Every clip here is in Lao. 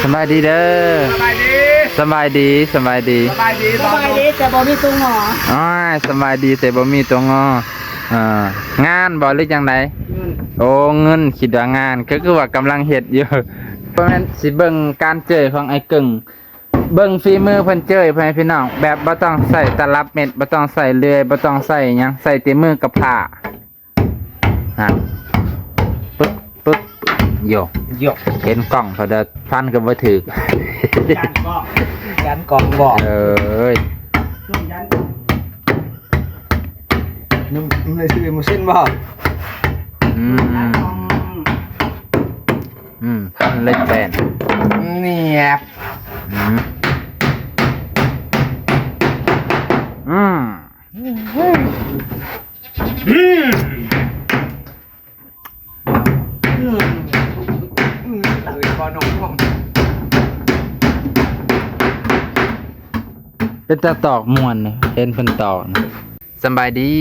ສະບາຍດີເດີ. ສະບາຍດີ ສະບາຍດີ ສະບາຍດີ ສະບາຍດີ ສະບາຍດີ ແຕ່ບໍ່ມີຕົວງໍ. ໂອ້ຍ ສະບາຍດີແຕ່ບໍ່ມີຕົວງໍ. ເອີ ງານບໍ່ ຫຼືຈັ່ງໃດ? ເງິນ. ໂອ້ ເງິນ ຄິດວ່າງານ ກໍຄືວ່າກຳລັງເຮັດຢູ່. ບໍ່ແມ່ນ ຊິເບິ່ງການເຈີ້ຍຂອງອ້າຍເກິ່ງ. ເບິ່ງຝີມືເພິ່ນເຈີ້ຍ ພໍ່ແມ່ພີ່ນ້ອງ, ແບບບໍ່ຕ້ອງໃຊ້ຕະລັບເມັດ, ບໍ່ຕ້ອງໃຊ້ເລື່ອຍ, ບໍ່ຕ້ອງໃຊ້ຫຍັງ, ໃຊ້ແຕ່ມືກັບພ້າ. ຫັ້ນ ປຶບ ປຶບ ໂຢ ໂຢ ເຫັນກ້ອງເຂົາເດີ ຟັນກໍບໍ່ຖືກ. ຢ້ານກ້ອງ ຢ້ານກ້ອງບອກ. ເອີຍ ຢ້ານກ້ອງ. ໜຶ່ງ ໜຶ່ງໃນຊື່ໝູຊິນບໍ່? ອືມ ອືມ ພັນເຫຼັກແບນ ແໜບ ອືມ ອືມ ອືມ ອືມ ເອີຍ ບໍ່ໜຸ່ມ ເປັນຕາຕອກມ່ວນ ເຫັນເພິ່ນຕອກນະ. ສະບາຍດີ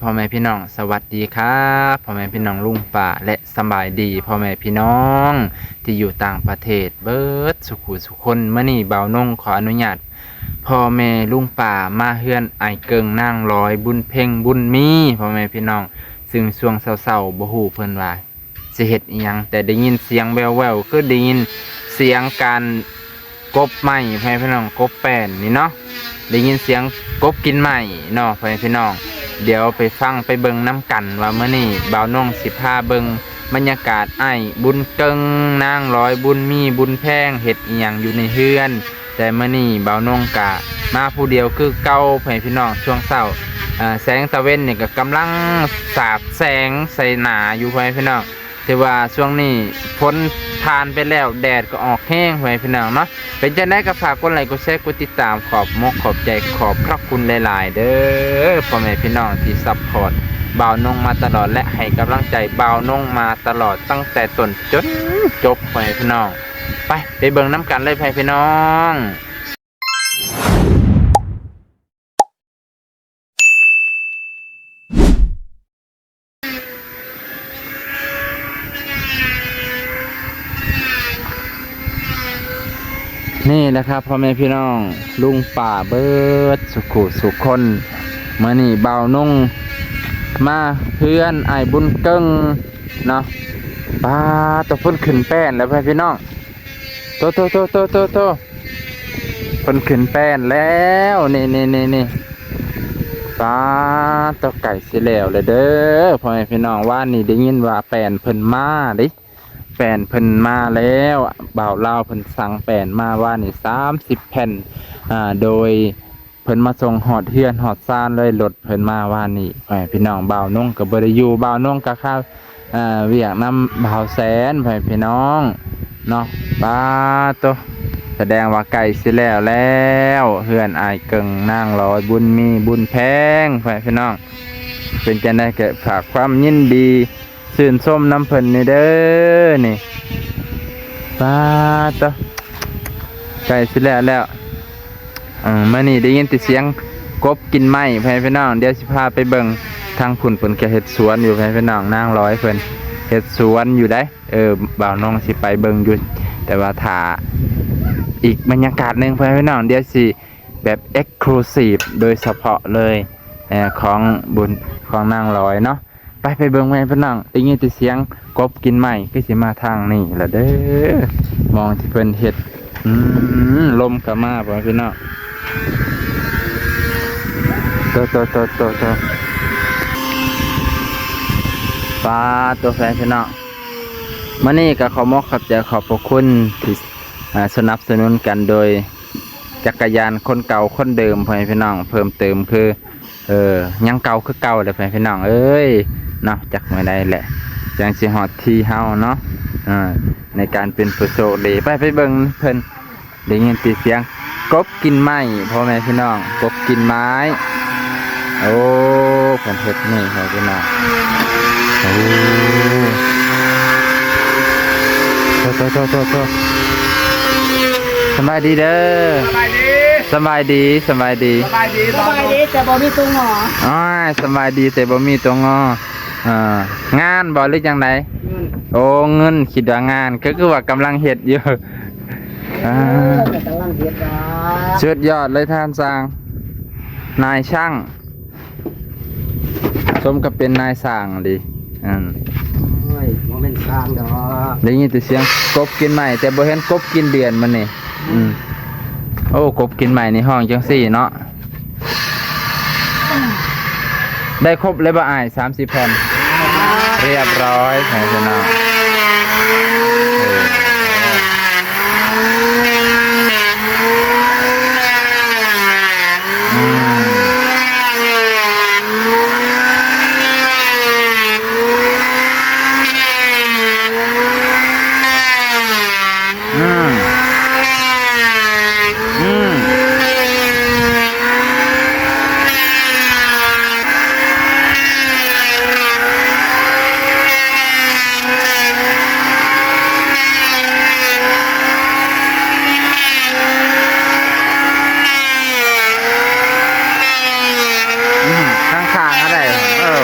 ພໍ່ແມ່ພີ່ນ້ອງ, ສະຫວັດດີຄັບພໍ່ແມ່ພີ່ນ້ອງລຸງປ້າ ແລະ ສະບາຍດີພໍ່ແມ່ພີ່ນ້ອງທີ່ຢູ່ຕ່າງປະເທດເບິດສູ່ຜູ້ສູ່ຄົນ. ມື້ນີ້ບ່າວນົງຂໍອະນຸຍາດພໍ່ແມ່ລຸງປ້າມາເຮືອນອ້າຍເກິ່ງ ນາງລອຍ ບຸນເພັງ ບຸນມີ ພໍ່ແມ່ພີ່ນ້ອງ, ຊຶ່ງຊ່ວງເຊົ້າໆ ບໍ່ຮູ້ເພິ່ນວ່າ ຊິເຮັດອີ່ຫຍັງ ແຕ່ໄດ້ຍິນສຽງແວ່ວໆ ຄືໄດ້ຍິນສຽງການກົບໄມ້ ພໍ່ແມ່ພີ່ນ້ອງ, ກົບແປ້ນນີ້ເນາະ, ໄດ້ຍິນສຽງກົບກິນໄມ້ເນາະ ພໍ່ແມ່ພີ່ນ້ອງ. ດຽວໄປຟັງໄປເບິ່ງນຳກັນວ່າມື້ນີ້ບ່າວນົງຊິພາເບິ່ງບັນຍາກາດອ້າຍບຸນເກິ່ງ ນາງລອຍ ບຸນມີ ບຸນແພງ ເຮັດອີ່ຫຍັງຢູ່ໃນເຮືອນ. ແຕ່ມື້ນີ້ບ່າວນົງກະມາຜູ້ດຽວຄືເກົ່າ ພໍ່ແມ່ພີ່ນ້ອງ. ຊ່ວງເຊົ້າ ເອີ ແສງຕາເວັນນີ້ກໍກຳລັງສາດແສງໃສ່ໜ້າຢູ່ ພໍ່ແມ່ພີ່ນ້ອງ. ແຕ່ວ່າຊ່ວງນີ້ຝົນຜ່ານໄປແລ້ວ ແດດກໍອອກແຮງ ພໍ່ແມ່ພີ່ນ້ອງເນາະ. ເປັນຈັ່ງໃດກໍຝາກກົດໄລ ກົດແຊ ກົດຕິດຕາມ. ຂອບມົກຂອບໃຈ ຂອບພະຄຸນຫຼາຍໆເດີ ພໍ່ແມ່ພີ່ນ້ອງທີ່ຊັບພອດບ່າວນົງມາຕະຫຼອດ ແລະ ໃຫ້ກຳລັງໃຈບ່າວນົງມາຕະຫຼອດ ຕັ້ງແຕ່ຕົ້ນຈົນຈົບ ພໍ່ແມ່ພີ່ນ້ອງ. ໄປ ໄປເບິ່ງນຳກັນເລີຍ ພໍ່ແມ່ພີ່ນ້ອງ. ນີ້ແຫຼະຄັບ ພໍ່ແມ່ພີ່ນ້ອງ ລຸງປ້າເບິດສູ່ຜູ້ສູ່ຄົນ, ມື້ນີ້ບ່າວນົງມາເຮືອນອ້າຍບຸນເກິ່ງເນາະ. ປາດໂຕ ເພິ່ນຂຶ້ນແປ້ນແລ້ວ ພໍ່ແມ່ພີ່ນ້ອງ. ໂຕ ໂຕ ໂຕ ໂຕ ໂຕ ໂຕ ເພິ່ນຂຶ້ນແປ້ນແລ້ວ ນີ້ ນີ້ ນີ້ ນີ້. ປາດໂຕ ໃກ້ຊິແລ້ວແລ້ວເດີ ພໍ່ແມ່ພີ່ນ້ອງ. ວານນີ້ໄດ້ຍິນວ່າແປ້ນເພິ່ນມາເດ້ ແປ້ນເພິ່ນມາແລ້ວ. ບ່າວລາວເພິ່ນສັ່ງແປ້ນມາວານນີ້ສາມສິບແຜ່ນ ອາ ໂດຍ ເພິ່ນມາສົ່ງຮອດເຮືອນຮອດຊານເລີຍ ລົດເພິ່ນມາວານນີ້ ພໍ່ແມ່ພີ່ນ້ອງ. ບ່າວນົງກໍບໍ່ໄດ້ຢູ່ ບ່າວນົງກໍຄາ ເອີ ວຽກນຳບ່າວແສນ ພໍ່ແມ່ພີ່ນ້ອງເນາະ. ປາດໂຕ ສະແດງວ່າໃກ້ຊິແລ້ວແລ້ວ ເຮືອນອ້າຍເກິ່ງ ນາງລອຍ ບຸນມີ ບຸນແພງ ພໍ່ແມ່ພີ່ນ້ອງ. ເປັນຈັ່ງໃດກໍຝາກຄວາມຍິນດີ ຊື່ນຊົມນຳເພິ່ນນີ້ເດີນີ້. ປາດໂຕ ໃກ້ຊິແລ້ວແລ້ວ. ເອີ ມື້ນີ້ໄດ້ຍິນແຕ່ສຽງກົບກິນໄມ້ ພໍ່ແມ່ພີ່ນ້ອງ. ດຽວຊິພາໄປເບິ່ງ ທາງພຸ້ນເພິ່ນກໍເຮັດສວນຢູ່ ພໍ່ແມ່ພີ່ນ້ອງ. ນາງລອຍເພິ່ນເຮັດສວນຢູ່ໃດ໋. ເອີ ບ່າວນົງຊິໄປເບິ່ງຢູ່ ແຕ່ວ່າຖ້າອີກບັນຍາກາດໜຶ່ງ ພໍ່ແມ່ພີ່ນ້ອງ. ດຽວຊິ ແບບ exclusive ໂດຍສະເພາະເລີຍ ເອີ ຂອງບຸນ ຂອງນາງລອຍເນາະ. ໄປ ໄປເບິ່ງ ແມ່ພີ່ນ້ອງ. ໄດ້ຍິນແຕ່ສຽງກົບກິນໄມ້ ຄືຊິມາທາງນີ້ລະເດີ ໝ່ອງທີ່ເພິ່ນເຮັດ. ອືມ ລົມກໍມາ ພໍ່ແມ່ພີ່ນ້ອງ. ໂຕ ໂຕ ໂຕ ໂຕ ໂຕ ປາດໂຕ ແຟນພີ່ນ້ອງ. ມື້ນີ້ກໍຂໍມົກຂອບໃຈຂອບພະຄຸນທີ່ ອ່າ ສະໜັບສະໜູນກັນໂດຍຈັກກະຍານຄົນເກົ່າຄົນເດີມ ພໍ່ແມ່ພີ່ນ້ອງ. ເພີ່ມເຕີມຄື ເອີ ຍັງເກົ່າຄືເກົ່າແຫຼະ ພໍ່ແມ່ພີ່ນ້ອງເອີຍເນາະ. ຈັກມື້ໃດແຫຼະ ຈັ່ງຊິຮອດທີ່ເຮົາເນາະ ເອີ ໃນການເປັນຜູ້ໂຊກດີ. ໄປ ໄປເບິ່ງເພິ່ນ. ໄດ້ຍິນແຕ່ສຽງກົບກິນໄມ້ ພໍ່ແມ່ພີ່ນ້ອງ ກົບກິນໄມ້. ໂອ້ ເພິ່ນເຮັດນີ້ໃຫ້ພີ່ນ້ອງ. ໂອ້ ໂຕ ໂຕ ໂຕ ໂຕ ໂຕ ສະບາຍດີເດີ. ສະບາຍດີ ສະບາຍດີ ສະບາຍດີ ສະບາຍດີ ສະບາຍດີ ແຕ່ບໍ່ມີຕົວງໍ. ໂອ້ຍ ສະບາຍດີແຕ່ບໍ່ມີຕົວງໍ. ເອີ ງານບໍ່ ຫຼືຈັ່ງໃດ? ເງິນ. ໂອ້ ເງິນ ຄິດວ່າງານ ກໍຄືວ່າກຳລັງເຮັດຢູ່. ອ່າ ກຳລັງເຮັດວ່າ ສຸດຍອດເລີຍທ່ານຊ່າງ ນາຍຊ່າງ ສົມກັບເປັນນາຍຊ່າງອີ່ຫຼີ. ອັນ ໂອ້ຍ ບໍ່ແມ່ນຊ່າງດອກ ໄດ້ຍິນແຕ່ສຽງກົບກິນໄມ້ ແຕ່ບໍ່ເຫັນກົບກິນເດືອນມື້ນີ້. ອືມ ໂອ້ ກົບກິນໄມ້ນີ້ຮ້ອງຈັ່ງຊີ້ເນາະ. ໄດ້ຄົບແລ້ວບໍ່ອ້າຍ ສາມສິບແຜ່ນ? ຮຽບຮ້ອຍ ໃຫ້ພີ່ນ້ອງ. ອືມ ອືມ ອືມ ຂ້າງໆ ກໍໄດ້ ເອີ.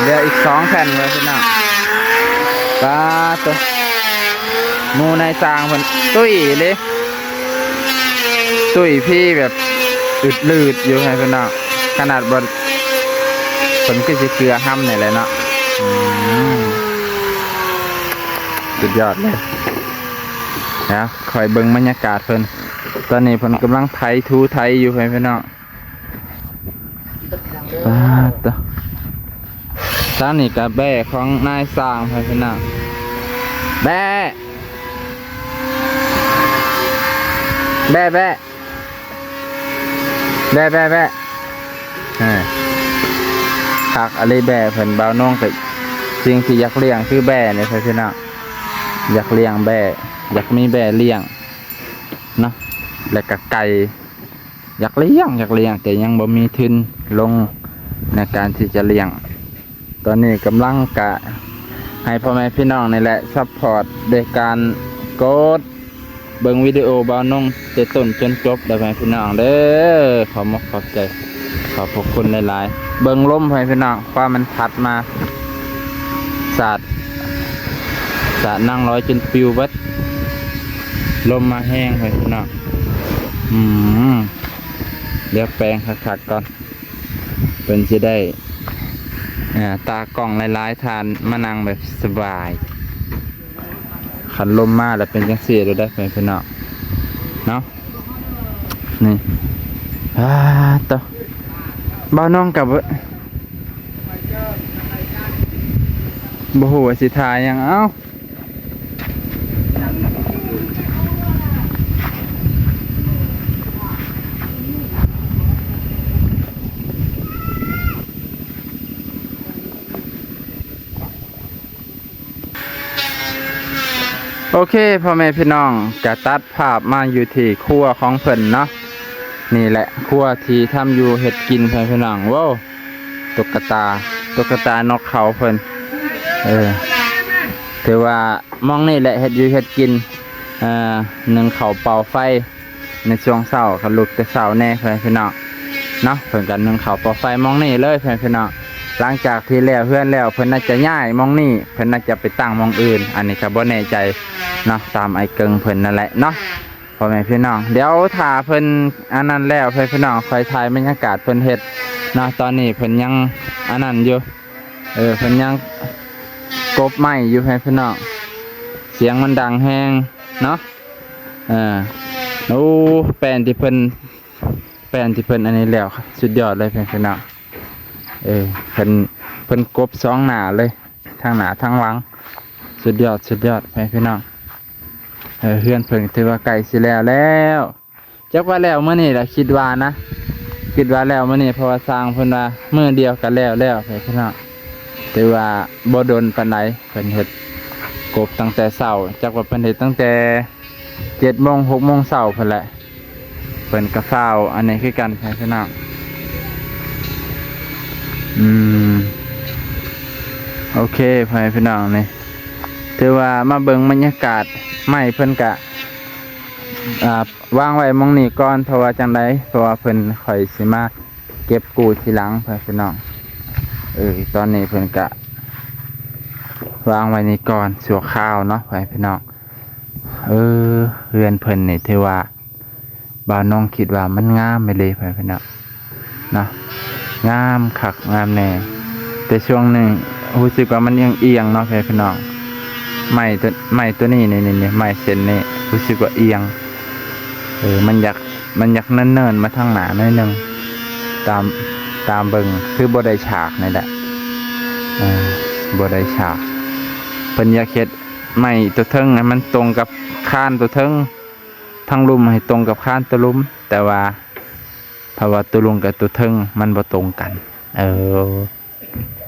ເຫຼືອອີກສອງແຜ່ນເລີຍພີ່ນ້ອງ. ປາດໂທ້ ໝູ່ນາຍຊ່າງເພິ່ນຕຸ້ຍເດ້. ຕຸ້ຍພີແບບອຶດລືດຢູ່ໃຫ້ພີ່ນ້ອງ ຂະໜາດບໍ່ ເພິ່ນຄືຊິເກືອຫຳນີ້ແຫຼະເນາະ. ອືມ ສຸດຍອດເລີຍ. ດຽວຄ່ອຍເບິ່ງບັນຍາກາດເພິ່ນ ຕອນນີ້ເພິ່ນກຳລັງໄຖຖູໄຖຢູ່ໃຫ້ພີ່ນ້ອງ. ປາດໂທ້ ທາງນີ້ກະແບ້ຂອງນາຍຊ່າງໃຫ້ພີ່ນ້ອງ. ແບ້ ແບ້ ແບ້ ແບ້ ແບ້ ແບ້ ເອີ ຄັກອີ່ຫຼີແບ້ເພິ່ນ. ບ່າວນົງກະ ສິ່ງທີ່ຢາກລ້ຽງຄືແບ້ນີ້ໃຫ້ພີ່ນ້ອງ ຢາກລ້ຽງແບ້ ຢາກມີແບ້ລ້ຽງເນາະ ແລ້ວກະໄກ່ ຢາກລ້ຽງ ຢາກລ້ຽງ ແຕ່ຍັງບໍ່ມີທຶນລົງໃນການທີ່ຈະລ້ຽງ. ຕອນນີ້ກຳລັງກະໃຫ້ພໍ່ແມ່ພີ່ນ້ອງນີ້ແຫຼະ ຊັບພອດໂດຍການກົດເບິ່ງວິດີໂອບ່າວນົງແຕ່ຕົ້ນຈົນຈົບເດີ ພໍ່ແມ່ພີ່ນ້ອງເດີ. ຂອບມົກຂອບໃຈ ຂອບພະຄຸນຫຼາຍໆ. ເບິ່ງລົມ ພໍ່ແມ່ພີ່ນ້ອງ ຄວາມມັນພັດມາ ສາດ ສາດນາງລອຍຈົນປິວເບິດ ລົມມາແຮງ ພໍ່ແມ່ພີ່ນ້ອງ. ອືມ ດຽວແປງຄັກໆກ່ອນ ເພິ່ນຊິໄດ້ ເອີ ຕາກ້ອງຫຼາຍໆທ່ານມານັ່ງແບບສະບາຍ. ຄັນລົມມາແລ້ວເປັນຈັ່ງຊີ້ໂລດເດີ ເພື່ອນພີ່ນ້ອງເນາະ. ນີ້ ປາດໂທ້ ບ່າວນ້ອງກໍບໍ່ ບໍ່ຮູ້ວ່າຊິຖ່າຍຫຍັງ ເອົ້າ. ໂອເຄ ພໍ່ແມ່ພີ່ນ້ອງ ກະຕັດພາບມາຢູ່ທີ່ຄົວຂອງເພິ່ນເນາະ. ນີ້ແຫຼະຄົວທີ່ທຳຢູ່ເຮັດກິນ ພໍ່ແມ່ພີ່ນ້ອງ. ໂວ້ ຕຸກກະຕາ ຕຸກກະຕານົກເຂົາເພິ່ນ ເອີ ຖືວ່າ ໝ່ອງນີ້ແຫຼະເຮັດຢູ່ເຮັດກິນ ເອີ ໜຶ້ງເຂົ້າເປົ່າໄຟໃນຊ່ວງເຊົ້າ ກໍລຸກແຕ່ເຊົ້າແດ່ ພໍ່ແມ່ພີ່ນ້ອງເນາະ. ເພິ່ນກໍໜຶ້ງເຂົ້າເປົ່າໄຟໝ່ອງນີ້ເລີຍ ພໍ່ແມ່ພີ່ນ້ອງ. ຫຼັງຈາກທີ່ແລ້ວເຮືອນແລ້ວ ເພິ່ນໜ້າຈະຍ້າຍໝ່ອງນີ້ ເພິ່ນໜ້າຈະໄປຕັ້ງໝ່ອງອື່ນ ອັນນີ້ກໍບໍ່ແນ່ໃຈເນາະ ຕາມອ້າຍເກິ່ງເພິ່ນນັ້ນແຫຼະເນາະ ພໍ່ແມ່ພີ່ນ້ອງ. ດຽວຖ້າເພິ່ນອັນນັ້ນແລ້ວ ພໍ່ແມ່ພີ່ນ້ອງ ຄ່ອຍຖ່າຍບັນຍາກາດເພິ່ນເຮັດເນາະ. ຕອນນີ້ເພິ່ນຍັງອັນນັ້ນຢູ່ ເອີ ເພິ່ນຍັງກົບໄມ້ຢູ່ ພໍ່ແມ່ພີ່ນ້ອງ ສຽງມັນດັງແຮງເນາະ. ເອີ ໂອ້ ແປ້ນທີ່ເພິ່ນ ແປ້ນທີ່ເພິ່ນອັນນີ້ແລ້ວ ສຸດຍອດເລີຍ ພໍ່ແມ່ພີ່ນ້ອງ. ເອີ ເພິ່ນ ເພິ່ນກົບສອງໜ້າເລີຍ ທັງໜ້າທັງຫຼັງ ສຸດຍອດ ສຸດຍອດ ພໍ່ແມ່ພີ່ນ້ອງ. ເອີ ເຮືອນເພິ່ນຖືວ່າໃກ້ຊິແລ້ວແລ້ວ ຈັກວ່າແລ້ວມື້ນີ້ລະ ຄິດວ່ານະ ຄິດວ່າແລ້ວມື້ນີ້ ເພາະວ່າຊ່າງເພິ່ນວ່າມື້ດຽວກໍແລ້ວແລ້ວ ພີ່ນ້ອງ. ຖືວ່າບໍ່ດົນປານໃດ ເພິ່ນເຮັດກົບຕັ້ງແຕ່ເຊົ້າ ຈັກວ່າເພິ່ນເຮັດຕັ້ງແຕ່ເຈັດໂມງ ຫົກໂມງເຊົ້າພຸ້ນແຫຼະ ເພິ່ນກໍຟ້າວອັນນີ້ຄືກັນ ພີ່ນ້ອງ. ອືມ ໂອເຄ ພໍ່ແມ່ພີ່ນ້ອງ ນີ້ ຖືວ່າມາເບິ່ງບັນຍາກາດ ໄມ້ເພິ່ນກະ ອ່າ ວາງໄວ້ໝ່ອງນີ້ກ່ອນ ເພາະວ່າຈັ່ງໃດ ເພາະວ່າເພິ່ນ ຂ້ອຍຊິມາເກັບກູ້ທີຫຼັງ ພໍ່ແມ່ພີ່ນ້ອງ. ເອີ ຕອນນີ້ເພິ່ນກະວາງໄວ້ນີ້ກ່ອນຊົ່ວຄາວເນາະ ພໍ່ແມ່ພີ່ນ້ອງ. ເອີ ເຮືອນເພິ່ນນີ້ຖືວ່າ ບ່າວນ້ອງຄິດວ່າມັນງາມອີ່ຫຼີ ພໍ່ແມ່ພີ່ນ້ອງເນາະ, ງາມຄັກງາມແນ່. ແຕ່ຊ່ວງໜຶ່ງຮູ້ສຶກວ່າມັນອຽງໆເນາະ ພໍ່ແມ່ພີ່ນ້ອງ, ໄມ້ຕົວ ໄມ້ຕົວນີ້ ນີ້ໆ ໄມ້ເສັ້ນນີ້ ຮູ້ສຶກວ່າອຽງ. ເອີ ມັນຢາກ ມັນຢາກເນີນໆມາທາງໜ້າໜ້ອຍໜຶ່ງ. ຕາມ ຕາມເບິ່ງຄືບໍ່ໄດ້ສາກນີ້ແຫຼະ, ເອີ ບໍ່ໄດ້ສາກ. ເພິ່ນຢາກເຮັດໄມ້ຕົວເທິງໃຫ້ມັນຕົງກັບຄານຕົວເທິງ, ທາງລຸ່ມໃຫ້ຕົງກັບຄານຕົວລຸ່ມ, ແຕ່ວ່າ ເພາະວ່າຕົວລຸ່ມກັບຕົວເທິງມັນບໍ່ຕົງກັນ, ເອີ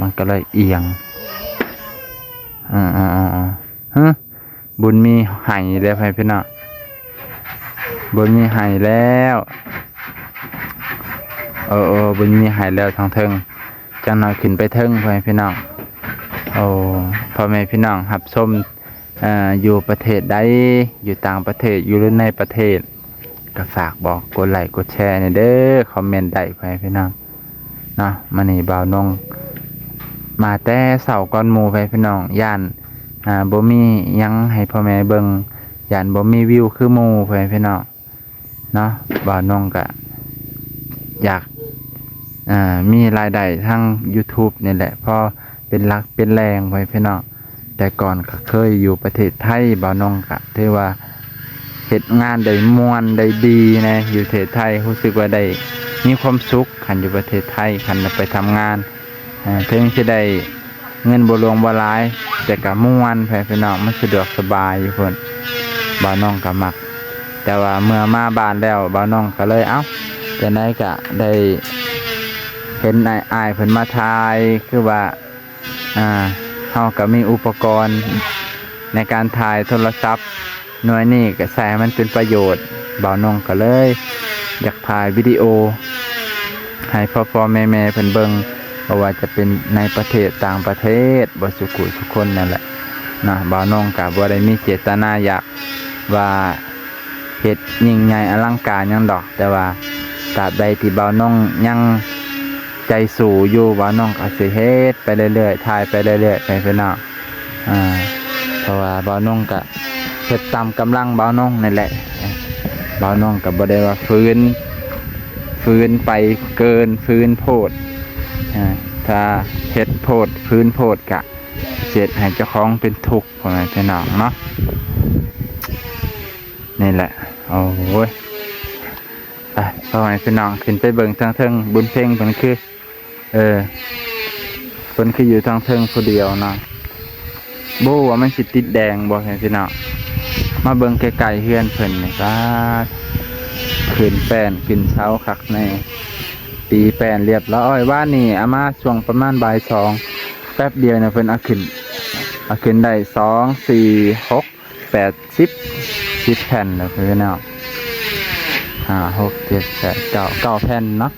ມັນກໍເລີຍອຽງ. ເອີໆໆ ຮະ ບຸນມີໄຫ້ແລ້ວ ພໍ່ແມ່ພີ່ນ້ອງ, ບຸນມີໄຫ້ແລ້ວ. ເອີໆ ບຸນມີໄຫ້ແລ້ວທາງເທິງ, ຈັກໜ່ອຍຂຶ້ນໄປເທິງ ພໍ່ແມ່ພີ່ນ້ອງ. ໂອ້ ພໍ່ແມ່ພີ່ນ້ອງຮັບຊົມ ເອີ ຢູ່ປະເທດໃດ, ຢູ່ຕ່າງປະເທດ ຢູ່ ຫຼື ໃນປະເທດ ກໍຝາກບອກກົດໄລກົດແຊແດ່ເດີ, ຄອມເມັນໄດ້ ພໍ່ແມ່ພີ່ນ້ອງເນາະ. ມື້ນີ້ບ່າວນົງມາແຕ່ເຊົ້າກ່ອນໝູ່ ພໍ່ແມ່ພີ່ນ້ອງ, ຢ້ານ ອ່າ ບໍ່ມີຫຍັງໃຫ້ພໍ່ແມ່ເບິ່ງ, ຢ້ານບໍ່ມີວິວຄືໝູ່ ພໍ່ແມ່ພີ່ນ້ອງເນາະ. ບ່າວນົງກະຢາກ ເອີ ມີລາຍໄດ້ທາງ YouTube ນີ້ແຫຼະ ພໍເປັນຫຼັກເປັນແຫຼ່ງ ພໍ່ແມ່ພີ່ນ້ອງ. ແຕ່ກ່ອນກໍເຄີຍຢູ່ປະເທດໄທ, ບ່າວນົງກໍຖືວ່າເຮັດງານໄດ້ມ່ວນໄດ້ດີແດ່ ຢູ່ປະເທດໄທ, ຮູ້ສຶກວ່າໄດ້ມີຄວາມສຸກ ຄັນຢູ່ປະເທດໄທ, ຄັນໄປທຳງານ ເອີ ເຖິງຊິໄດ້ເງິນບໍ່ຫຼວງບໍ່ຫຼາຍ ແຕ່ກໍມ່ວນ ພໍ່ແມ່ພີ່ນ້ອງ, ມັນສະດວກສະບາຍຢູ່ພຸ້ນ, ບ່າວນົງກໍມັກ. ແຕ່ວ່າເມື່ອມາບ້ານແລ້ວ ບ່າວນົງກໍເລີຍ ເອົ້າ ຈັ່ງໃດກໍໄດ້ເຫັນອ້າຍໆເພິ່ນມາຖ່າຍ ຄືວ່າ ອ່າ ເຮົາກໍມີອຸປະກອນໃນການຖ່າຍໂທລະສັບໜ່ວຍນີ້ ກໍໃຊ້ໃຫ້ມັນເປັນປະໂຫຍດ. ບ່າວນົງກໍເລີຍຢາກຖ່າຍວິດີໂອໃຫ້ພໍ່ໆແມ່ໆເພິ່ນເບິ່ງ, ບໍ່ວ່າຈະເປັນໃນປະເທດ ຕ່າງປະເທດ ເບິດສູ່ຜູ້ສູ່ຄົນນັ້ນແຫຼະເນາະ. ບ່າວນົງກໍບໍ່ໄດ້ມີເຈດຕະນາຢາກວ່າ ເຮັດຍິ່ງໃຫຍ່ອະລັງການຫຍັງດອກ, ແຕ່ວ່າຕາບໃດທີ່ບ່າວນົງຍັງໃຈສູ້ຢູ່ ບ່າວນົງກໍຊິເຮັດໄປເລື້ອຍໆ ຖ່າຍໄປເລື້ອຍໆ ໄປພີ່ນ້ອງ. ອ່າ ເພາະວ່າບ່າວນົງກໍເຮັດຕາມກຳລັງບ່າວນົງນັ້ນແຫຼະ, ບ່າວນົງກໍບໍ່ໄດ້ວ່າຝືນ ຝືນໄປເກີນ ຝືນໂພດ. ອ່າ ຖ້າເຮັດໂພດ ຝືນໂພດ ກະເຮັດໃຫ້ເຈົ້າຂອງເປັນທຸກ ພໍ່ແມ່ພີ່ນ້ອງເນາະ. ນີ້ແຫຼະ ໂອ້ຍ ໄປ ພໍ່ແມ່ພີ່ນ້ອງ ຂຶ້ນໄປເບິ່ງທາງເທິງ ບຸນເພັງເພິ່ນຄື ເອີ ເພິ່ນຄືຢູ່ທາງເທິງຜູ້ດຽວເນາະ. ບໍ່ຮູ້ວ່າມັນຊິຕິດແດງບໍ່ ພີ່ນ້ອງ. ມາເບິ່ງໃກ້ໆເຮືອນເພິ່ນນີ້ ປາດ ຂຶ້ນແປ້ນຂຶ້ນເສົາຄັກແນ່, ຕີແປ້ນລຽບຮ້ອຍ. ວານນີ້ເອົາມາຊ່ວງປະມານບ່າຍສອງ ແປັບດຽວນະ ເພິ່ນເອົາຂຶ້ນ ເອົາຂຶ້ນໄດ້ສອງ ສີ່ ຫົກ ແປດ ສິບ ສິບແຜ່ນແລ້ວພີ່ນ້ອງ. ຫ້າ ຫົກ ເຈັດ ແປດ ເກົ້າ ເກົ້າແຜ່ນເນາະ.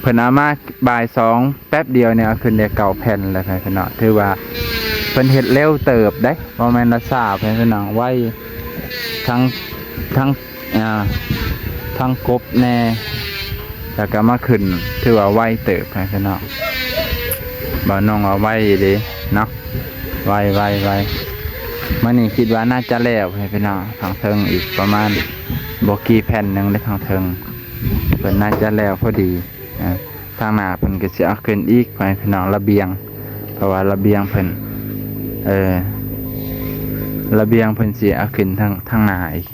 ເພິ່ນເອົາມາບ່າຍສອງ ແປັບດຽວນີ້ເອົາຂຶ້ນໄດ້ເກົ້າແຜ່ນແລ້ວພີ່ນ້ອງ. ຖືວ່າເພິ່ນເຮັດເລັວເຕີບເດ້ ບໍ່ແມ່ນວ່າຊ້າພີ່ນ້ອງ, ໄວ. ທັງ ທັງ ອ່າ ທັງກົບແດ່ ແລ້ວກໍມາຂຶ້ນ ຖືວ່າໄວເຕີບພີ່ນ້ອງ. ບ່າວນົງວ່າໄວອີ່ຫຼີເນາະ, ໄວ ໄວ ໄວ. ມື້ນີ້ຄິດວ່າໜ້າຈະແລ້ວພີ່ນ້ອງ, ທາງເທິງອີກປະມານບໍ່ກີ່ແຜ່ນໜຶ່ງເດ້ ທາງເທິງເພິ່ນໜ້າຈະແລ້ວພໍດີ. ອ່າ ທາງໜ້າເພິ່ນກໍຊິເອົາຂຶ້ນອີກໄປພີ່ນ້ອງ ລະບຽງ, ເພາະວ່າລະບຽງເພິ່ນ ເອີ ລະບຽງເພິ່ນຊິເອົາຂຶ້ນທາງ ທາງໜ້າອີກ